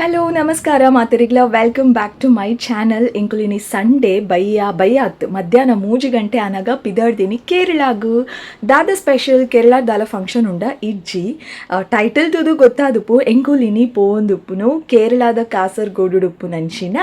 Hello ನಮಸ್ಕಾರ ಮಾತರಿಗ್ಲ, welcome back to my channel. ಎಂಕುಲಿನಿ Sunday ಬಯ್ಯ ಬಯ್ಯಾತ್ ಮಧ್ಯಾಹ್ನ 3 ಗಂಟೆ ಆನಾಗ ಪಿದರ್ದಿನಿ ಕೇರಳಾಗು. ದಾದ ಸ್ಪೆಷಲ್? ಕೇರಳ ದಾಲ ಫಂಕ್ಷನ್ ಉಂಡ ಇಜ್ಜಿ. ಟೈಟಲ್ ತೂದು ಗೊತ್ತಾದುಪ್ಪು. ಎಂಕುಲಿನಿ ಪೋವೊಂದುಪ್ಪುನು ಕೇರಳದ ಕಾಸರ್ಗೋಡುಡುಪ್ಪುನಂಚಿನ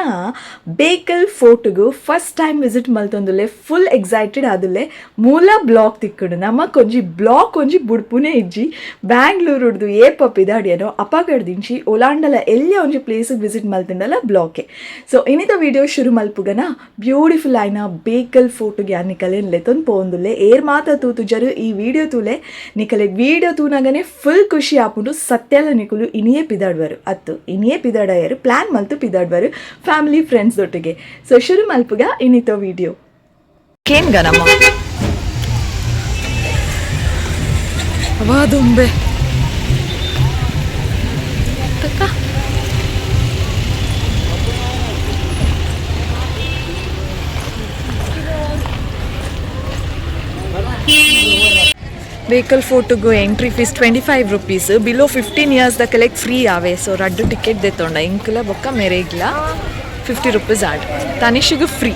ಬೇಕಲ್ ಫೋರ್ಟ್ಗು. ಫಸ್ಟ್ ಟೈಮ್ ವಿಸಿಟ್ ಮಲ್ತೊಂದುಲ್ಲೆ, ಫುಲ್ ಎಕ್ಸೈಟೆಡ್ ಆದುಲ್ಲೆ. ಮೂಲ ಬ್ಲಾಗ್ ತಿಕ್ಕುಡು ನಮಕ್ ಒಂಜಿ ಬ್ಲಾಗ್ ಒಂಜಿ ಬುಡ್ಪುನೇ ಇಜ್ಜಿ. ಬ್ಯಾಂಗ್ಳೂರುಡ್ದು ಏಪ ಪಿದಾಡಿಯನೋ ಅಪಗಡ್ದಿಂಚಿ ಒಲಾಂಡಲ ಎಲ್ಯ ಒಂಜಿ ಪ್ಲೇಸ್ ವಿಸಿಟ್ ಮಲ್ತಿಂಡಲ ಬ್ಲಾಕೆ. ಸೊ ಇನಿತ ವಿಡಿಯೋ ಶುರು ಮಲ್ಪುಗನ ಬ್ಯೂಟಿಫುಲ್ ಆಯ್ನ ಬೇಕಲ್ ಫೋರ್ಟ್ಗೆ ಯಾನ್ ನಿಕಲೆನ್ ಲೆತೊಂದು ಪೋವೊಂದುಲ್ಲೆ. ಏರ್ ಮಾತ ತೂತುಜರು ಈ ವಿಡಿಯೋ ತೂಲೆ. ನಿಕಲೆ ವಿಡಿಯೋ ತೂನಾಗನೆ ಫುಲ್ ಖುಷಿ ಆಪುಂಡು. ಸತ್ಯಲ ನಿಕುಲು ಇನಿಯೇ ಪಿದಾಡ್ವರು ಅತ್ತು ಇನಿಯೇ ಪಿದಾಡಯರು ಪ್ಲಾನ್ ಮಲ್ತು ಪಿದಾಡ್ವರು ಫ್ಯಾಮಿಲಿ ಫ್ರೆಂಡ್ಸ್ ದೊಟ್ಟಿಗೆ. ಸೊ ಶುರು ಮಲ್ಪುಗ ಇನಿತ ವಿಡಿಯೋ. ಕೇನ್ಗ ನಮ್ಮ ಅವಾದುಂಬೆ ತಕ್ಕ. Bekal ಫೋರ್ಟ್ಗು entry fees ₹25. Below 15 years ದಕಲೆಗ್ free ಆವೆ. ಸೊ ರಡ್ಡು ಟಿಕೆಟ್ ದೆತ್ತೊಂಡ, ಇಂಕುಲ ಬೊಕ್ಕ ಮೆರೆಗ್ಲ ₹50 ಆಡ್, ತನಿಷಿಗೆ ಫ್ರೀ.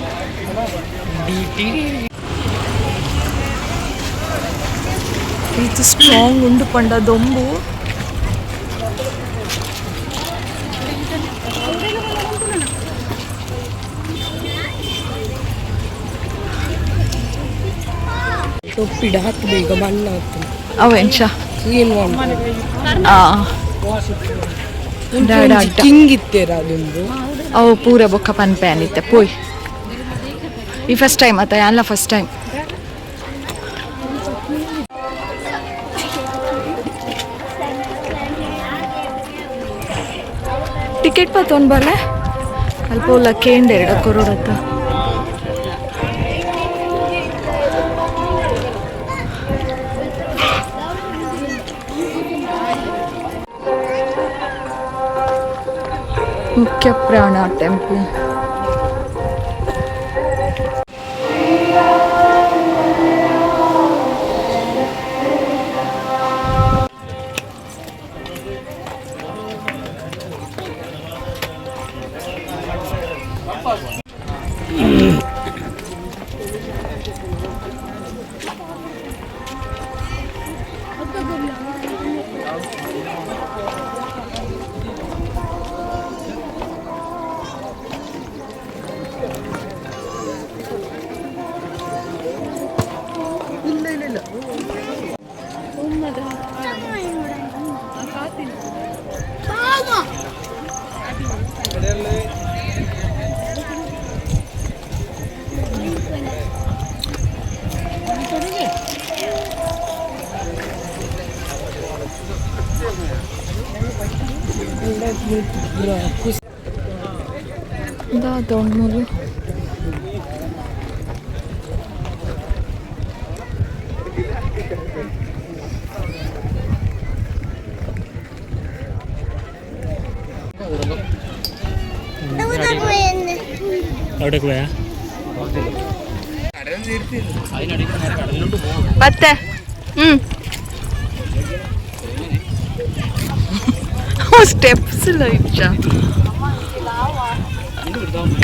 ಇದು ಸ್ಟ್ರಾಂಗ್ ಉಂಡು ಪಂಡ ದೊಂಬು. ಟೊಪ್ಪಿಡ ಹಾಕು, ಬೇಗ ಮಣ್ಣು ಆಗ್ತದೆ. ಅವು ಎಂಚ? ಕ್ಲೀನ್. ಆ ಅಡ್ಡ. ಕಿಂಗ್ ಇತ್ತೇರ ಅದೊಂದು. ಅವು ಪೂರ ಬೊಕ್ಕ ಪನ್ಪೆ ಅನಿತ್ತೆ ಪೋಯ್. ಈ ಫಸ್ಟ್ ಟೈಮ್ ಅತ್ತ ಅಲ್ಲ, ಫಸ್ಟ್ ಟೈಮ್ ಟಿಕೆಟ್ ಪತ್ತೊಂದು ಬಲ್ಲೆ ಅಲ್ಪ ಉಲ್ಲ ಕೇಂಡ್ ಎರಡು ಕೊರೋಡತ್ತ. ಮುಖ್ಯ ಪ್ರಾಣ ಟೆಂಪಲ್. ದಾದ ಮೂಲು. അവിടേക്ക് പോയാ? ಪತ್ತೆ ಹ್ಮ್ ಸ್ಟೆಪ್ಸ್ ಇಲ್ಲ ಇಚ್ಚ.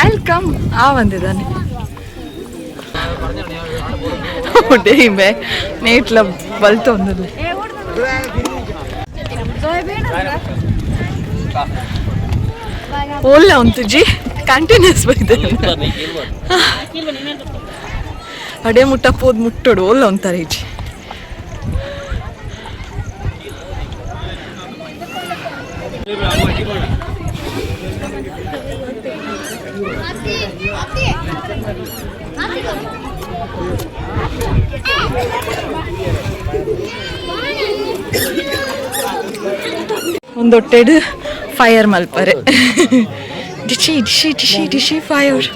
ಅಲ್ಲಿ ಕಮ್ ಆ ಬಂದಿದ್ದಾನೆ ಡೇಮೆ ನೇಟ್ಲ ಬಲ್ತೊಂದಿಲ್ಲ. ಓಲ್ಲ ಉಂತುಜಿ ಕಂಟಿನ್ಯೂಸ್ ಬೈದೆ. ಅಡೆ ಮುಟ್ಟಪ್ಪ ಹೋದ್ ಮುಟ್ಟೋಡು ಓಲ್ಲ ಒಂತಾರೆ ಇಜ್ಜಿ. ಒಂದೊಟ್ಟೆಡು ಫೈರ್ ಮಲ್ಪರೆ. ಡಿಶಿ ಡಿಶಿ ಡಿಶಿ ಡಿಶಿ ಫೈರ್.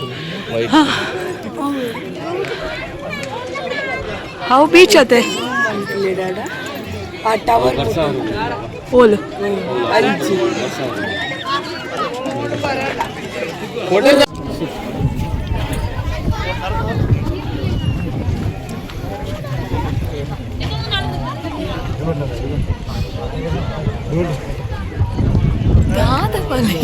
How beach ಅತೆ. ಆ ಟವರ್. ಓಲು? ಅಂಚಿ. ದಾದ ಬಲೆ.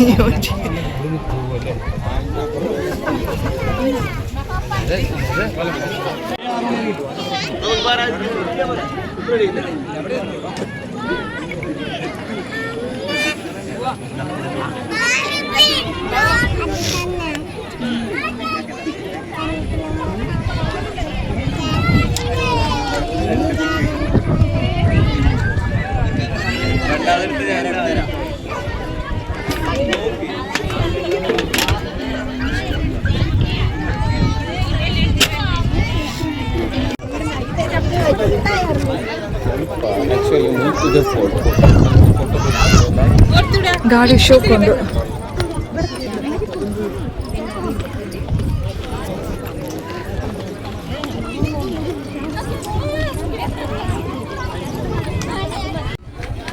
ಗಾಡಿ ಶೋಕೊಂಡು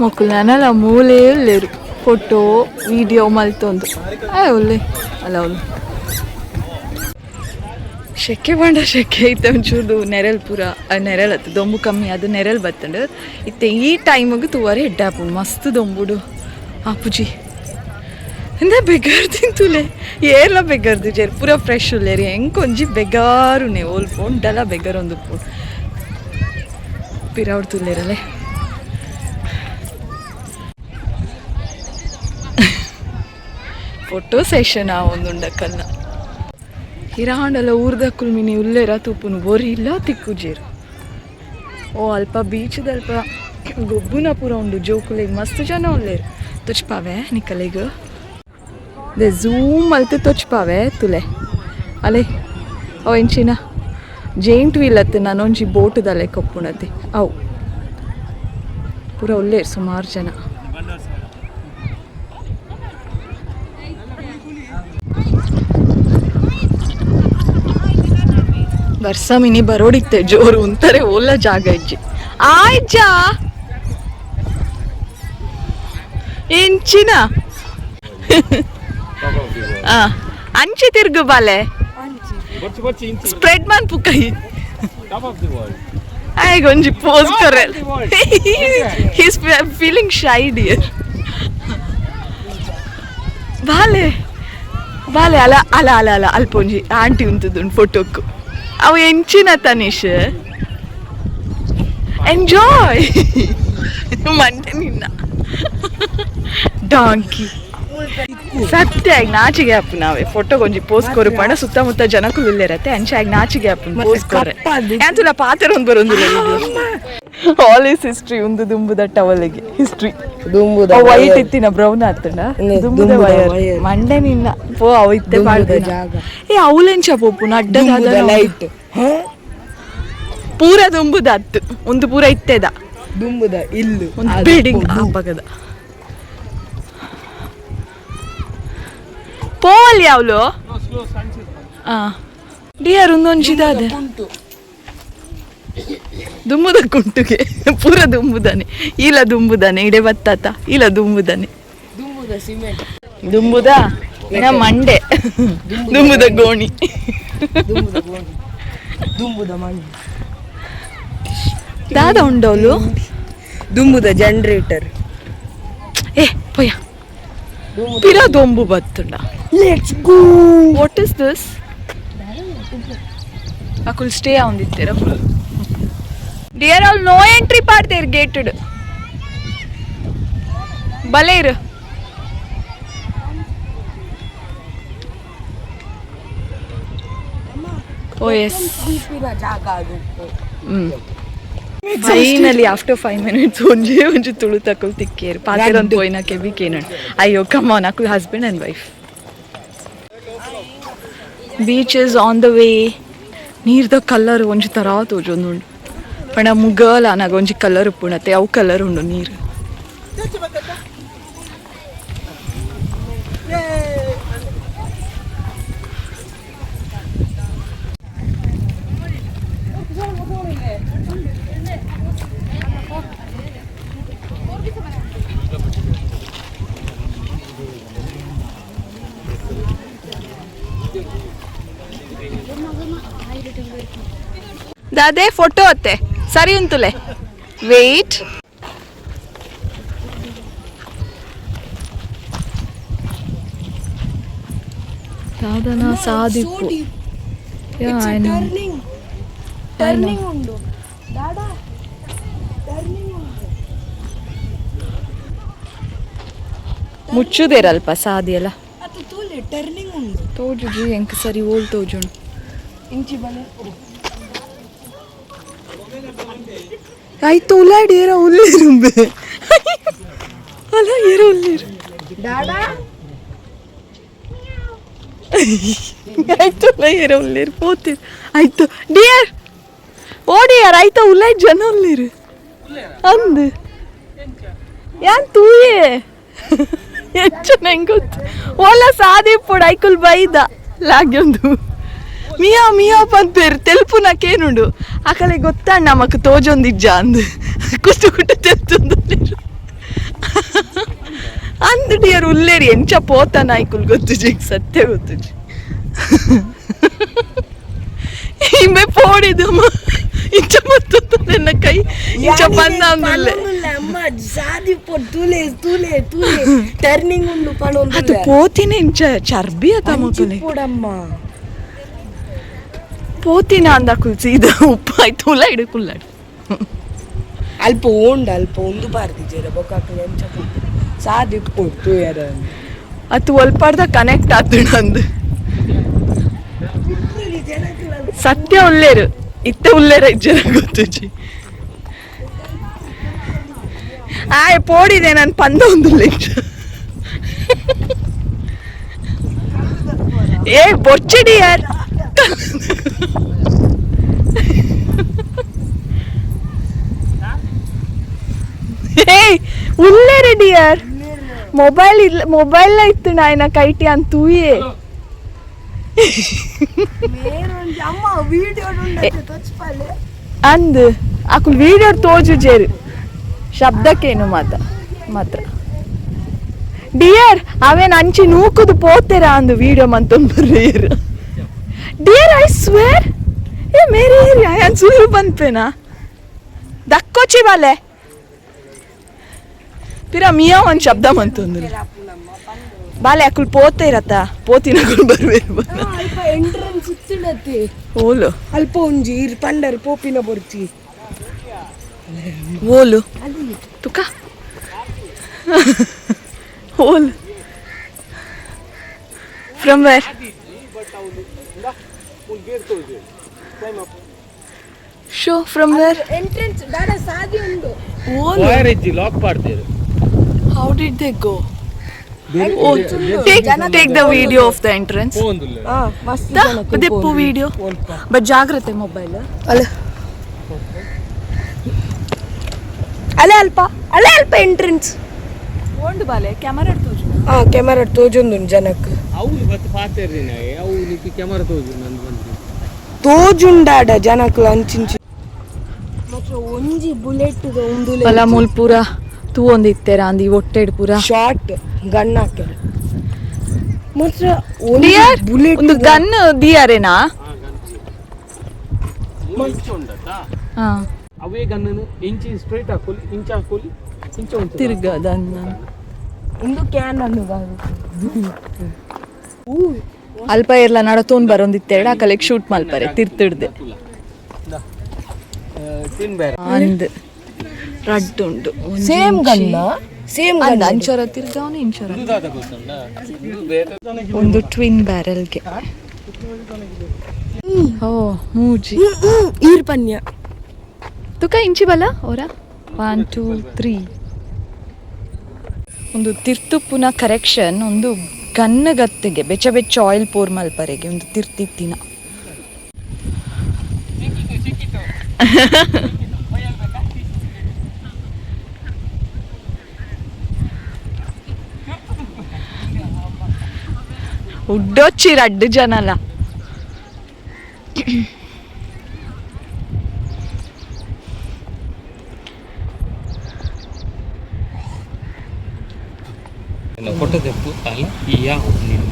ಮೊಕ್ಕಲು ನನಲ ಮೂಲೆ ಉಲ್ಲೇರು ಫೋಟೋ ವಿಡಿಯೋ ಮಲ್ತೊಂದು. ಒಲ್ಲೆ ಅಲ್ಲ ಒಲ್ಲೆ ಶೆಕೆ ಬಂಡ ಶೆಕೆ ಐತೆ ಒಂಚೂರು ನೆರಲ್ ಪೂರ ನೆರಲ್ ಅತ್ತು ದೊಂಬು ಕಮ್ಮಿ ಅದು ನೆರಲ್ ಬತ್ತಂಡು. ಇತ್ತೆ ಈ ಟೈಮಿಗೆ ತೂವರೆ ಎಡ್ಡೆ ಮಸ್ತ್ ದೊಂಬುಡು ಆಪುಜಿ. ಎಂದ ಬೆಗಾರ್ ತಿಂತುಲೆ ಏರ್ಲ ಬೆಗರ್ದು ಜೇರ್ ಪೂರ ಫ್ರೆಶ್ ಉಲ್ಲೇರಿ ಹೆಂಗೆ ಒಂಜಿ ಬೆಗಾರುನೆ ಓಲ್ ಪೋಂಡಲ ಬೆಗರ್ ಒಂದು ಪೋ ಪಿರಾವ್ಡ್ ತುಲ್ಲೇರಲೆ. ಫೋಟೋ ಸೆಷನ್ ಆ ಒಂದುಂಡಕಲ್ನ ಇರಾಂಡಲ ಊರ್ದಕ್ಕುಲ್ ಮಿನಿ ಉಲ್ಲೇರ ತೂಪುನು ಒರಿ ಇಲ್ಲ ತಿಕ್ಕುಜೇರು. ಓ ಅಲ್ಪ ಬೀಚದಲ್ಪ ಗೊಬ್ಬುನ ಪೂರ ಉಂಡು ಜೋಕುಲೆಗ್ ಮಸ್ತ್ ಜನ ಉಲ್ಲೇರು. ತೊಚ್ಪಾವೆ ನಿಕಲೆಗ್ ದೆ ಝೂಮ್ ಅಲ್ತು ತೊಚ್ಪಾವೆ ತುಲೆ ಅಲೆ. ಅವು ಎಂಚಿನ ಜೇಂಟ್ ವೀಲ್ ಅತ್ತು ನಾನೊಂಜಿ ಬೋಟುದಲೆ ಕೊಪ್ಪುಣತೆ ಅವು ಪೂರ ಉಲ್ಲೇರು ಸುಮಾರು ಜನ. ಬರ್ಸ ಮಿನಿ ಬರೋಡಿತ್ತೆ ಜೋರು ಅಂತಾರೆ ಓಲ ಜಾಗ ಇಜ್ಜಿ ಆಯ್ಜ ಎಂಚಿನ ಅಂಚೆ ತಿರ್ಗು ಬಾಲೆ ಸ್ಪ್ರೆಡ್ ಮನ್ ಪುಕ್ಕೈ ಆಯ್ಗೊಂಜಿ pose ಕರೆಲ್. He's feeling shy dear. ಬಾಲೆ ಬಾಲೆ ಅಲ್ಲ ಅಲ್ಲ ಅಲ್ಲ ಅಲ್ಲ ಅಲ್ಪ ಒಂಜಿ ಆಂಟಿ ಉಂತುದುಂಡು ಫೋಟೋಕ್ಕು. ಅವು ಎಂಚಿನ ತನಿಷ್ ಎಂಜಾಯ್ ಮಂಡೆ ನಿನ್ನ ಡಾಂಕಿ ಸತ್ಯ ಆಗಿ ನಾಚಿಗೆ ಅಪ್ಪು ನಾವೇ ಫೋಟೋ ಒಂಜಿ ಪೋಸ್ ಕೊರು ಪಂಡ ಸುತ್ತಮುತ್ತ ಜನಕುಲು ಇಲ್ಲೇರತ್ತೆ ಅಂಚೆ ಆಗಿ ನಾಚಿಗೆ ಅಪ್ಪು ಪೋಸ್ ಕೊರೆ ಯಾಂತುಲ ಪಾತ್ರ ಒಂದು ಬರೊಂದಿಲ್ಲ. All is history ಒಂದು ದುಂಬುದ ಟವಲಿಗೆ ಹಿಸ್ಟ್ರಿ. ದುಂಬುದ ವೈಟ್ ಇತ್ತಿನ ಬ್ರೌನ್ ಆತಂಡ ದುಂಬುದ ವೈರ್ ಮಂಡೆ ನಿನ್ನ ಪೋ ಅವು ಇತ್ತೆ ಪಾಡ್ದಿನ. ಜಾಗ. ಏ ಅವ್ಲೆಂಚ ಪೋಪು ಅಡ್ಡ ಲೈಟ್ ಪೂರ ದುಂಬುದ ಅತ್ತು ಒಂದು ಪೂರ ಇತ್ತೆದ ದುಂಬುದ ಇಲ್ಲು ಒಂದು ಬಿಲ್ಡಿಂಗ್ ಆ ಪಗದ ಪೋವಲ್ ಯಾವ್ಲು ಡಿಯರ್ ಒಂದೊಂಜಿದಾದೆ ದುಂಬುದ ಕುಂಟುಗೆ ಪೂರ ದುಂಬುದಾನೆ ಇಲ್ಲ ದುಂಬುದಾನೆ ಇಡೆ ಬತ್ತಾತ ಇಲ್ಲ ದುಂಬುದಾನೆ ದುಂಬುದ ಸಿಮೆಂಟ್ ದುಂಬುದ ಇನ್ನ ಮಂಡೆ ದುಂಬುದ ಗೋಣಿ ದುಂಬುದ ಗೋಣಿ ದುಂಬುದ ಮಣ್ಣು ದಾದ ಉಂಡವಳು ದುಂಬುದ ಜನರೇಟರ್. ಏ ಪೊಯ್ಯ ಪಿರ ದೊಂಬು ಬತ್ತುಂಡ. Let's go. What is this? ಅಕುಲ್ stay ಆವೊಂದಿತ್ತೆರ full dear ಅವ್ಲು no entry ಪಾಡ್ತೇರು gated ಬಲೇರು. ಓ ಎಸ್. ಜಾಗ ಅದು. Finally after 5 minutes ಒಂಜೇ ಒಂಜಿ ತುಳು ತಕುಲ್ ತಿಕ್ಕೇರು ಪಾತೆರೊಂದು ಪೋಯಿನ ಕೆಬಿ ಕೇನಂಡ್. ಅಯ್ಯೋ ಕಮಾನ್ ಅಕುಲ್ husband and wife. Beach is on the way. ನೀರ್ದ colour ಒಂಜಿ ತರ ತೋಜೊಂದುಂಡು ಪಂಡ ಮುಗಲ್ ಆನಾಗ ಒಂಜಿ ಕಲರ್ ಉಪ್ಪುಣತೆ ಅವು ಕಲರ್ ಉಂಡು ನೀರು. ದಾದೆ ಫೋಟೋ ಅತ್ತೆ ಸರಿ ಉಂತುಲೆ wait. ದಾದನ ಸಾದಿಪ್ಪು. Yeah, I know. Turning turning ಉಂಡು ದಾದಾ, ಟರ್ನಿಂಗ್ ಉಂಡು. ಮುಚ್ಚುದೇರಲ್ಪ ಸಾದಿ ಅಲ್ಲ. ಅದು ತೂಲೆ, ಟರ್ನಿಂಗ್ ಉಂಡು. ತೋಜುಜಿ ಎಂಕ್ ಸರಿ, ಓಲ್ ತೋಜುಂಡು? ಇಂಚಿ ಬಲೆ. ಆಯ್ತು, ಉಲ್ಲಾಡಿ ಏರ ಉಲ್ಲೇರುಂಬೆ ಅಲ್ಲ, ಏರ ಉಲ್ಲೇರು. ದಾದಾ. ಆಯ್ತು, ಉಲ್ಲ ಏರ ಉಲ್ಲೇರು ಪೋತೀರ್. ಆಯ್ತು ಡಿಯರ್, ಓ ಡಿಯರ್, ಆಯ್ತಾ ಉಲ್ಲಾಯ್ತು ಜನ ಉಲ್ಲೇರು ಅಂದು ಯಾನ್ ತೂಯೆ ಹೆಚ್ಚು ನಂಗೆ ಗೊತ್ತು. ಓಲ ಸಾದಿ ಪೋಡು, ಐಕುಲ್ ಬೈದ ಲಾಗ್ಯೊಂದು ಮಿಯಾ ಮಿಯಾ ಪನ್ಪೇರು. ತೆಲ್ಪುನಕೇನುಂಡು ಆಕಲೆ ಗೊತ್ತಾಂಡ ನಮಕ್ ತೋಜೊಂದಿಜ್ಜ ಅಂದ್ ಕುಟ್ಟು ಕುಟ್ಟು ತೆಲ್ತೊಂದು ಅಂದ್. ಡಿಯರ್, ಉಲ್ಲೇರಿ ಎಂಚ ಪೋತಾನ ಐಕುಲ್ ಗೊತ್ತುಜಿ, ಸತ್ಯ ಗೊತ್ತುಜಿ. ಇಂಬೆ ಪೋಡಿದು ಇಂಚ ಮತ್ತೊಂದು ನನ್ನ ಕೈ ಇಂಚ ಬಂದ ಅಂದುಲ್ಲೆ. ಅಮ್ಮ, ಸಾದಿ ಪೋಡ್, ತೂಲೆ ತೂಲೆ ತೂಲೆ, ಟರ್ನಿಂಗ್ ಉಂಡು. ಅದು ಪಣೊಂದು ಪೋತಿನ ಇಂಚ ಚರ್ಬಿ ಅತ ಮಕ್ಕಳೆ. ಪೋಡಮ್ಮ. ಪೋತಿನ ಅಂದ ಕುಲ್ಸಿ ಇದು ಉಪ್ಪು ಆಯ್ತು. ಉಲ್ಲ ಇಡು ಕುಲ್ಲಾಡು. ಅಲ್ಪ ಓಂಡ ಅಲ್ಪ ಒಂದು ಬಾರ್ದಿಜೆರ ಬೊಕ್ಕ ಎಂಚ ಸಾದಿ ಪೋಡ್ ತೂಯರ. ಅದು ಒಲ್ಪಾಡ್ದ ಕನೆಕ್ಟ್ ಆತುಂಡು ಅಂದು. ಸತ್ಯ ಉಲ್ಲೇರು, ಇತ್ತೆ ಉಲ್ಲೇರ ಇಜ್ಜರ ಗೊತ್ತುಜಿ. ಆಯ್ ಪೋಡಿದೆ ನಾನು ಪಂದ ಒಂದು ಲೆಂಚ. ಏ ಬೊಚ್ಚಿಡಿ ಯಾರ್. ಏಯ್ ಉಲ್ಲೇರೆ ಡಿಯರ್, ಮೊಬೈಲ್ ಇಲ್ಲ, ಮೊಬೈಲ್ ಇತ್ತು ನಾಯನ ಕೈಟಿ ಅಂತ ತೂಯೆ. ಅಮ್ಮ, ವಿಡಿಯೋ ತೋಚ್ಪಾಲೆ. ಅಂದ್ ಅಕುಲ್ ವೀಡಿಯೋ ತೋಜುಜೇರು, ಶಬ್ದಕ್ಕೇನು ಮಾತ ಮಾತ್ರ. ಡಿಯರ್, ಅವೇನ್ ಅಂಚಿ ನೂಕುದು ಪೋತೆರ ಅಂದು ವೀಡಿಯೋ ಮಂತೊಂದು ಬರ್ರಿಯರ್. Dear, I square. ಏ ಮೇರೆ ಏರಿ ಅಯ್ಯನ್ ಸುಳ್ಳು ಬಂದ್ಪೇನಾ? ದಕ್ಕೋಚಿ ಬಾಲೆ ಪಿರ ಮಿಯಾ ಒಂದು ಶಬ್ದ ಮಂತೊಂದು ಬಾಲೆ. ಅಕುಲ್ ಪೋತೆ ಇರತ್ತ, ಪೋತಿನಕುಲ್ ಬರ್ಬೇರು. ಅಲ್ಪ ಎಂಟ್ರೆನ್ಸ್ ಇತ್ತಿಡತ್ತೆ. ಓಲು? ಅಲ್ಪ ಒಂಜಿ ಇರ್ ಪಂಡರ್ ಪೋಪಿನ ಬೊರ್ಚಿ. ಓಲು ತುಕ ಓಲ್? From where? Show from where? Entrance ದಾದಾ, ಸಾದಿ ಉಂಡು. ಓಲ್? ವೈರ್ ಇಜ್ಜಿ, lock ಪಾಡ್ತೇರು. How did they go? Take the video of the entrance. ಪೋಂದುಲ್ಲ. ಹಾ, ಮಸ್ತ್. ದೆಪ್ಪು ವಿಡಿಯೋ, ಬಟ್ ಜಾಗ್ರತೆ, ಮೊಬೈಲ್. ಅಲ್ಲ ಅಲೆ, ಅಲ್ಪ ಅಲೆ, ಅಲ್ಪ ಎಂಟ್ರೆನ್ಸ್. ಓಂಡು ಬಾಲೆ, ಕ್ಯಾಮರಾ ತೋಜು. ಹಾ, ಕ್ಯಾಮರಾ ತೋಜೊಂದುಂಡು ಜನಕ್. ಅವು ಬತ್ತು ಪಾತೇರಿ ಅವು ನಿಕ್ಕೆ ಕ್ಯಾಮರಾ ತೋಜು ನಂದು ಬಂದು. ತೋಜುಂಡಾಡ ಜನಕ್ಲು ಅಂಚಿಂಚಿ ಮಾತ್ರ ಒಂಜಿ ಬುಲೆಟ್ ಒಂದು. ಬಲ ಮೂಲ್ ಪೂರ ತೂವೊಂದಿತ್ತೆರ ಅಂದ್ ಈ ಒಟ್ಟೆಡ್ ಪೂರ. ಶಾರ್ಟ್ ಗನ್ ಹಾಕ್ಯಾರ ಮಾತ್ರ ಒಂಜಿ ಡಿಯರ್ ಬುಲೆಟ್. ಒಂದು ಗನ್ ದಿಯಾರೇನಾ? ಇಂಚ ಉಂಡತ್ತಾ? ಹಾ. ಅವೇ ಗನ್ನನು ಇಂಚಿ ಸ್ಟ್ರೈಟ್ ಹಾಕೋಲಿ, ಇಂಚ ಹಾಕೋಲಿ, ಇಂಚ ಉಂಟು. ತಿರ್ಗದನ್ನ. ಒಂದು can ಅನ್ನು. ಅಲ್ಪ ಇರ್ಲ ನಡತೋನ್ ಬರೋಂದಿತ್ತೆರಡು ಆ ಕಲೆಗ್ ಶೂಟ್ ಮಲ್ಪರೆ ತಿರ್ತಿಡ್ದೆ. ತಿನ್ಬೇರೆ. ಅಂದ್ ರಡ್ಡ್ ಉಂಡು. Same gun, same ಅಂದ್ ಗನ್. ಅಂಚೊರ ತಿರ್ಗವನು ಇಂಚೊರ. ದಾದ ಗೊತ್ತುಂಡ, ಇದು ಬೇರೆ. ಒಂದು ಟ್ವಿನ್ ಬ್ಯಾರೆಲ್ಗೆ ಓ ಮೂಜಿ. ಈರ್ ಪನ್ಯ. ತುಕ ಇಂಚಿ ಬಲ ಓರ 1 2 3. ಒಂದು ತಿರ್ತುಪ್ಪುನ ಕರೆಕ್ಷನ್, ಒಂದು ಗನ್ನಗತ್ತಿಗೆ ಬೆಚ್ಚ ಬೆಚ್ಚ ಆಯಿಲ್ ಪೋರ್ ಮಲ್ಪರೆಗೆ ಒಂದು ತಿರ್ತಿತ್ತಿನ. ಉಡ್ಡೊಚ್ಚಿ ರಡ್ಡು ಜನಲ. ಫೋಟೋ ತೆಪ್ಪು ಅಲ್ಲ ಈ ಯಾವ ನೀನು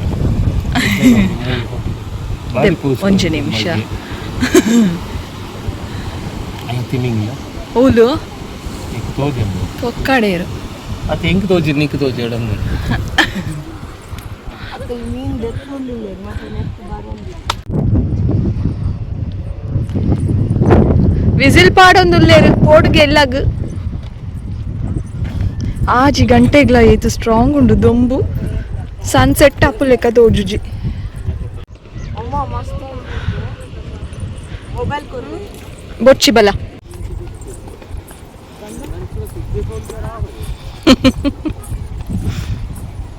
ದೆಪ್ಪು, ಒಂಜಿ ನಿಮಿಷ. ಅಲ್ಲ ತಿನ್ನಿಂಗಿಲ್ಲ. ಓಲು? ನಿಕ್ ತೋಜಂದು. ಪೊಕ್ಕಡೇರು. ಅದು ಹೆಂಗೆ ತೋಜಿ, ನಿಕ್ ತೋಜಿ ಎಡಂದು. ಅಕ್ಕಲ್ ಮೀನ್ ದೆತ್ತೊಂದುಲ್ಲೆರ್ ಮಾತ ನೆಕ್ಕ್ ಬರೊಂದು. ವಿಸಿಲ್ ಪಾಡೊಂದುಲ್ಲೆರ್ ಪೋಡುಗೆ ಎಲ್ಲಗ್. ಆಜಿ ಗಂಟೆಗ್ಲ ಏತು ಸ್ಟ್ರಾಂಗ್ ಉಂಡು ದೊಂಬು. ಸನ್ಸೆಟ್ ಅಪ್ಪು ಲೆಕ್ಕ ತೋಜುಜಿ. ಅಮ್ಮ ಮಸ್ತ್ ಮೊಬೈಲ್ ಕೊರು. ಬೊಚ್ಚಿ ಬಲ.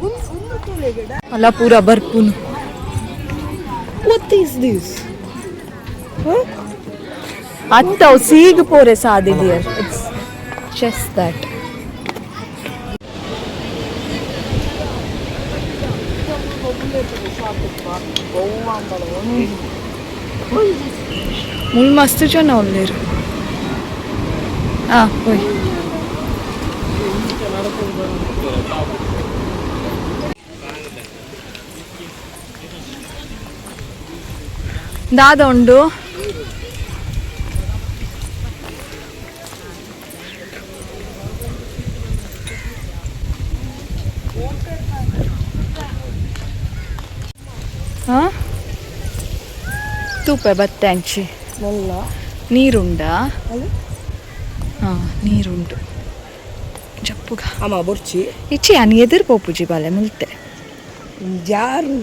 ಉಂದು ತೂಲೆಗಡ. ಅಲ್ಲ ಪೂರ ಬರ್ಪುನು. What is this? ಅತ್ತವು ಸೀಗ್ ಪೋರೆ ಸಾದಿ ಡಿಯರ್, it's just that. ಮುಲ್ ಮಸ್ತ್ ಜನ ಉಲ್ಲೆರ್. ಆ ಓಯ್ ದಾದ ಉಂಡು? ಹಾ ತೂಪೆ ಬತ್ತೆ ಅಂಚಿ. ಮಲ್ಲ. ನೀರುಂಡಾ? ಅಲ್ಲ. ಹಾ, ನೀರುಂಡು ಜಪ್ಪುಗ. ಅಮ್ಮ ಬೊರ್ಚಿ. ಇಚ್ಚಿ ಅನ್ ಎದುರು ಪೋಪುಜಿ ಬಾಲೆ ಮುಲ್ತೆ. ಜಾರು.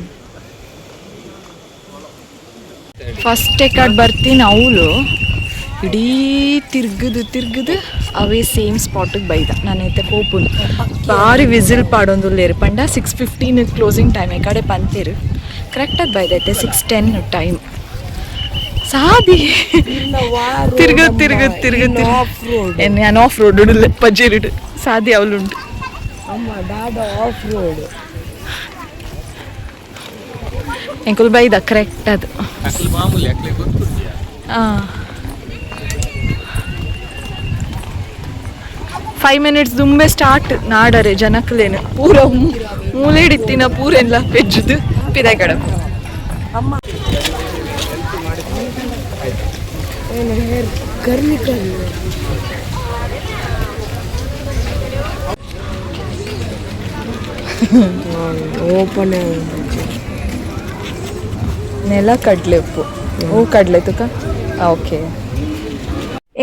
ಫಸ್ಟ್ ಎಕಾಡ್ ಬರ್ತೀನಿ ಅವಳು ಇಡೀ ತಿರ್ಗದು ತಿರ್ಗದು ಅವೇ ಸೇಮ್ ಸ್ಪಾಟಿಗೆ ಬೈದ. ನಾನೈತೆ ಪೋಪುನು. ಬಾರಿ ವಿಸಿಲ್ ಪಾಡೊಂದುಲ್ಲೇರು ಪಂಡ 6:15 ಕ್ಲೋಸಿಂಗ್ ಟೈಮ್ ಕಡೆ ಪಂತೇರು. ಕರೆಕ್ಟಾಗಿ ಬೈದೈತೆ 6:10 ಟೈಮ್ ಸಾದಿ. ತಿರ್ಗು ತಿರ್ಗು ತಿರ್ಗು. Off road. ನಾನು ಆಫ್ ರೋಡ್ ಉಡುಲೆ ಪಜ್ಜೇರಿಡು ಸಾದಿ ಅವಳುಂಟು. ಅಮ್ಮ ದಾದ ಆಫ್ ರೋಡ್. ಎಂಕುಲ್ ಬೈದ ಕರೆಕ್ಟ್ ಅದು. ಅಕ್ಲು ಮಾಮೂಲಿ ಅಕ್ಲೆ ಗೊತ್ತುಂಟಿಯಾ. 5 ಮಿನಿಟ್ಸ್ ದುಂಬೆ ಸ್ಟಾರ್ಟ್ ನಾಡರೆ ಜನಕ್ಲೇನು ಪೂರ ಮೂಲೆಡಿತ್ತಿನ ಪೂರೆಲ್ಲ ಪೆಜ್ಜುದು ಪಿದಾಯಿ ಕಡೆ. ಅಮ್ಮ ಏನು ಹೇರ್ ಕರ್ಲಿ ಕರ್ಲಿ. ಓಪನ್. ನೆಲ ಕಡ್ಲೆ ಉಪ್ಪು ಓ ಕಡಲೆ ತುಕ. Okay,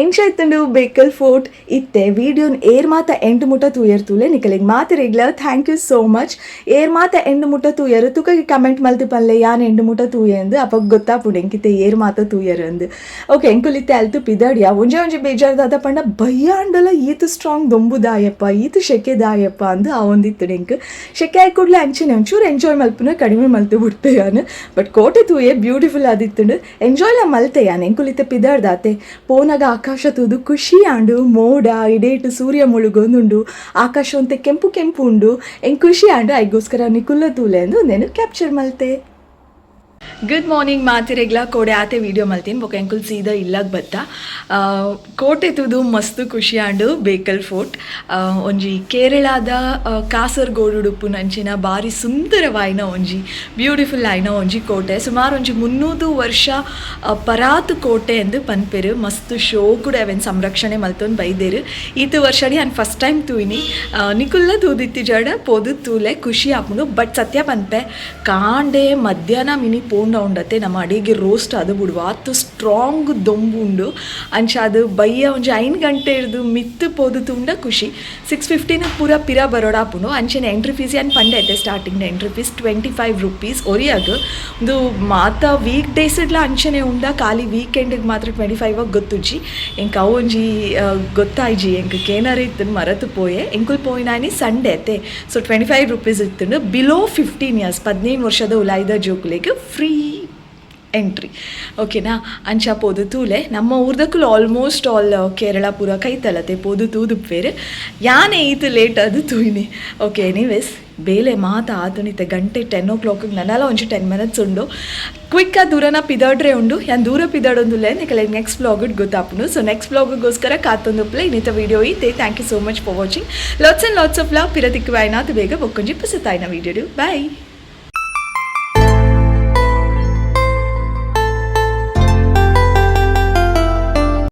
ಎಂಚೈತುಂಡು Bekal fort? ಇತ್ತೆ ವಿಡಿಯೋನ್ ಏರ್ ಮಾತ ಎಂಟು ಮುಟ ತೂಯರ್ ತೂಲೆ ನಿಕಲಿಗ್ ಮಾತೆರೆಗ್ಲ thank you so much. ಏರ್ ಮಾತ ಎಂಟು ಮುಟ ತೂಯರು ತುಕಗೆ ಕಮೆಂಟ್ ಮಲ್ತಿ ಪಲ್ಲೆ ಯಾನ್ ಎಂಟು ಮುಟ ತೂಯಂದು. ಅಪಗ ಗೊತ್ತಾಪುಂಡು ಎಂಕಿತ್ತೆ ಏರ್ ಮಾತ ತೂಯರು ಅಂದು. ಓಕೆ, ಎಂಕುಲಿತ್ತೆ ಅಲ್ತು ಪಿದಡಿಯ. ಒಂಜೆ ಒಂಜಿ ಬೇಜಾರ್ದಾದ ಪಂಡ ಬಯ್ಯಾಂಡಲ ಈತ್ ಸ್ಟ್ರಾಂಗ್ ದೊಂಬುದಾಯಪ್ಪ, ಈತ್ ಶೆಕೆದಾಯಪ್ಪ ಅಂದು ಆ ಒಂದಿತ್ತು. ಎಂಕ್ ಶೆಕೆ ಆಯ್ ಕೂಡ್ಲೆ ಅಂಚೆನೆ ಒಂಚೂರು ಎಂಜಾಯ್ ಮಲ್ಪುನ ಕಡಿಮೆ ಮಲ್ತು ಬಿಡ್ತೆ ಯಾನ್. ಬಟ್ ಕೋಟೆ ತೂಯೆ, ಬ್ಯೂಟಿಫುಲ್ ಆದಿತ್ತುಂಡು, ಎಂಜಾಯ್ಲ ಮಲ್ತೆ ಯಾನ್. ಎಂಕುಲಿತ್ತೆ ಪಿದಾಡ್ದಾತೆ ಪೋನಾಗ ಆಕಾಶ ತೂದು ಖುಷಿ ಆಂಡು. ಮೋಡ ಇಡೇಟು ಸೂರ್ಯ ಮುಳುಗೊಂದುಂಡು, ಆಕಾಶ ಒಂತೆ ಕೆಂಪು ಕೆಂಪು ಉಂಡು. ಎಂಕ್ ಖುಷಿ ಆಂಡು. ಐಗೋಸ್ಕರ ನಿಕುಲ್ಲ ತೂಲೆ ಅಂದು నేను ಕ್ಯಾಪ್ಚರ್ ಮಲ್ತೆ. ಗುಡ್ ಮಾರ್ನಿಂಗ್ ಮಾತಿರೆಗ್ಲ. ಕೋಡೆ ಆತೆ ವೀಡಿಯೋ ಮಲ್ತೀನಿ ಬೊಕ ಎಂಕುಲ್ ಸೀದಾ ಇಲ್ಲಾಗ ಬತ್ತ. ಕೋಟೆ ತೂದು ಮಸ್ತ್ ಖುಷಿ ಆಂಡು. ಬೇಕಲ್ ಫೋರ್ಟ್ ಒಂಜಿ ಕೇರಳದ ಕಾಸರಗೋಡು ಉಪ್ಪುನಂಚಿನ ಬಾರಿ ಸುಂದರವಾಯಿನ ಒಂಜಿ ಬ್ಯೂಟಿಫುಲ್ ಆಯಿನ ಒಂಜಿ ಕೋಟೆ. ಸುಮಾರು ಒಂಜಿ 300 ವರ್ಷ ಪರಾತ್ ಕೋಟೆ ಎಂದು ಪನ್ಪೆರು. ಮಸ್ತ್ ಶೋ ಕೂಡ ಅವೆನ್ ಸಂರಕ್ಷಣೆ ಮಲ್ತೊಂದು ಬೈದೇರು. ಈತ ವರ್ಷಡಿ ನಾನು ಫಸ್ಟ್ ಟೈಮ್ ತೂಯಿನಿ. ನಿಕುಲ್ಲ ತೂದಿತ್ತಿ ಜಡ ಪೋದು ತೂಲೆ, ಖುಷಿ ಆಪುಂಡು. ಬಟ್ ಸತ್ಯ ಪನ್ಪೆ, ಕಾಂಡೆ ಮಧ್ಯಾಹ್ನ ಮಿನಿ ಪೋಂಡ ಉಂಡತೆ ನಮ್ಮ ಅಡಿಗೆ ರೋಸ್ಟ್ ಅದು ಬಿಡುವ ಆತು ಸ್ಟ್ರಾಂಗ್ ದೊಂಬು ಉಂಡು. ಅಂಚ ಅದು ಬಯ್ಯ ಒಂಜಿ 5 ಗಂಟೆ ಹಿಡ್ದು ಮಿತ್ತು ಪೋದು ತುಂಡ ಖುಷಿ. 6:15 ಪೂರ ಪಿರ ಬರೋಡಾಪುಂಡು. ಅಂಚೆನೆ ಎಂಟ್ರಿ ಫೀಸ್ ಏನು ಪಂಡೆ ಐತೆ ಸ್ಟಾರ್ಟಿಂಗ್ ಎಂಟ್ರಿ ಫೀಸ್ 25 ರುಪೀಸ್ ಒರಿಯಾಗ. ಒಂದು ಮಾತ ವೀಕ್ ಡೇಸ್ಡ್ಲ ಅಂಚೆನೆ ಉಂಡ, ಖಾಲಿ ವೀಕೆಂಡಿಗೆ ಮಾತ್ರ 25 ಗೊತ್ತುಜ್ಜಿ ಎಂಕ್. ಅವು ಒಂಜಿ ಗೊತ್ತಾಯ್ಜಿ ಎಂಕ್, ಕೇನರ್ ಇತ್ತು ಮರತು ಪೋಯೆ. ಎಂಕುಲ್ ಪೋಯಿನಾನಿ ಸಂಡೇ ಅತ್ತೆ, ಸೊ 25 ರುಪೀಸ್ ಇತ್ತು. ಬಿಲೋ 15 ಇಯರ್ಸ್, 15 ವರ್ಷದ ಉಲಾಯ್ದ ಜೋಕುಲೆಗ್ ಫ್ರೀ ಎಂಟ್ರಿ, ಓಕೆನಾ? ಅಂಚ ಪೋದು ತೂಲೆ. ನಮ್ಮ ಊರ್ದಕ್ಕುಲು ಆಲ್ಮೋಸ್ಟ್ ಆಲ್ ಕೇರಳ ಪೂರ ಕೈತಲತೆ ಪೋದು ತೂದುಪ್ಪೇರು. ಯಾನೆ ಈತು ಲೇಟ್ ಅದು ತೂಯಿನಿ. ಓಕೆ, ಎನಿವೇಸ್ ಬೇಲೆ ಮಾತ ಆತುನಿತೆ. ಗಂಟೆ 10 ಓ ಕ್ಲಾಕಿಗೆ, ನನ್ನಲ್ಲ ಒಂಜಿ 10 ಮಿನಿಟ್ಸ್ ಉಂಡು. ಕ್ವಿಕ್ ಆ ದೂರನ ಪಿದಾಡ್ರೆ ಉಂಡು. ಯಾನ್ ದೂರ ಪಿದಾಡೊಂದುಲ್ಲೆ ನಿಕಲೆ ನೆಕ್ಸ್ಟ್ ವ್ಲಾಗ್ ಗೊತ್ತಾಪುಂಡು. ಸೊ ನೆಕ್ಸ್ಟ್ ವ್ಲಾಗ್ಗೋಸ್ಕರ ಕಾತೊಂದುಪ್ಲೆ. ಇನ್ನಿತ ವೀಡಿಯೋ ಇತ್ತೆ. Thank you so much for watching. Lots and lots of love. ಪಿರ ತಿಕ್ಕುವಾಯ್ನಾತು ಬೇಗ ಬೊಕ್ಕೊಂಜಿ ಪುಸತಾಯ್ನ ವೀಡಿಯೋ. ಬಾಯ್.